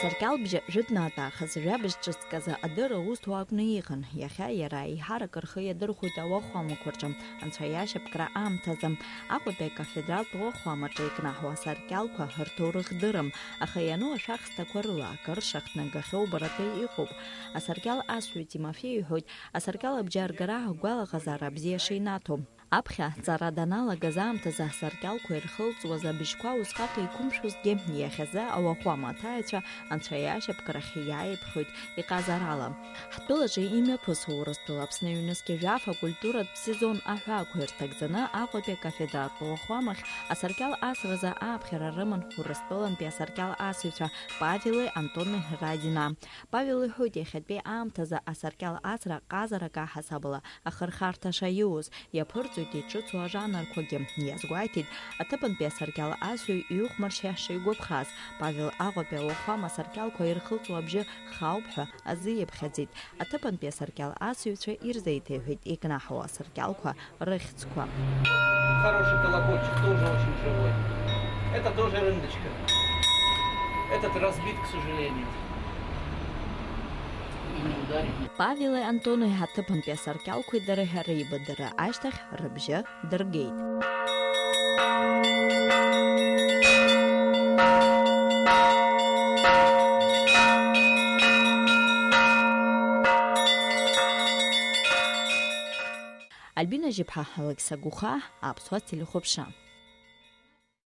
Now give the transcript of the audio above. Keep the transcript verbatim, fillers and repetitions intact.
Асаркьалбжьы жәытәнатә аахыс жәабжь ҿыцк азы адырра узҭо акәны иҟан. Иахьа иара еиҳарак рхы иадырхәоит ауахәамақәа рҿы, анцәа иашьапкра аамҭазы. Аҟәатәи акафедралтә уахәамаҿы икнаҳау асаркьалқәа рҭоурых дырым, аха иану ашәахсҭақәа рыла акыр шахҭнагахьоу баратәы иҟоуп. Асаркьал асҩы Тимофеи иҳәоит, асаркьал абжьы аргара агәалаҟазаара бзиа шинаҭо. Аԥхьа аҵара даналагаз аамҭазы асаркьалқәа ирхылҵуаз абжьқәа усҟак еиқәымшәозҭгьы, иахьазы ауахәама аҭааҩцәа анцәа иашьапкрахь иааиԥхьоит иҟазарала. Ҳтәылаҿы имҩаԥысуа Урыстәыла Аԥсны ҩнызқьи жәаф акультуратә сезон аҳәаақәа ирҭагӡаны Аҟәатәи акафедратә уахәамахь асаркьал асразы ааԥхьара рыман Урыстәылантәи асаркьал асыҩцәа Павели Антони Радина. Павел иҳәоит, иахьатәи аамҭазы асаркьал асра ҟазарак аҳасабала ахырхарҭа шаиуз, иаԥырҵоит иҿыцу ажанрқәагьы. Иазгәеиҭеит, аҭыԥантәи асаркьал асҩы иухәмаршьа шигәаԥхаз. Павел Аҟәатәи ауахәама асаркьалқәа ирхылҵуа абжьы хаауп ҳәа азиаԥхьаӡеит. Аҭыԥантәи асаркьал асыҩцәа ирзеиҭеиҳәеит икнаҳау асаркьалқәа рыхьӡқәа. Хороший колокольчик, тоже очень живой. Это тоже рындочка. Этот разбит, к сожалению. Павели Антони аҭыԥантәи асаркьалқәеи дареи ҳәа реибадара ашьҭахь рыбжьы дыргеит. Альбина Жьыԥҳа, Алықьса Гәыхаа, Аԥсуа телехәаԥшра.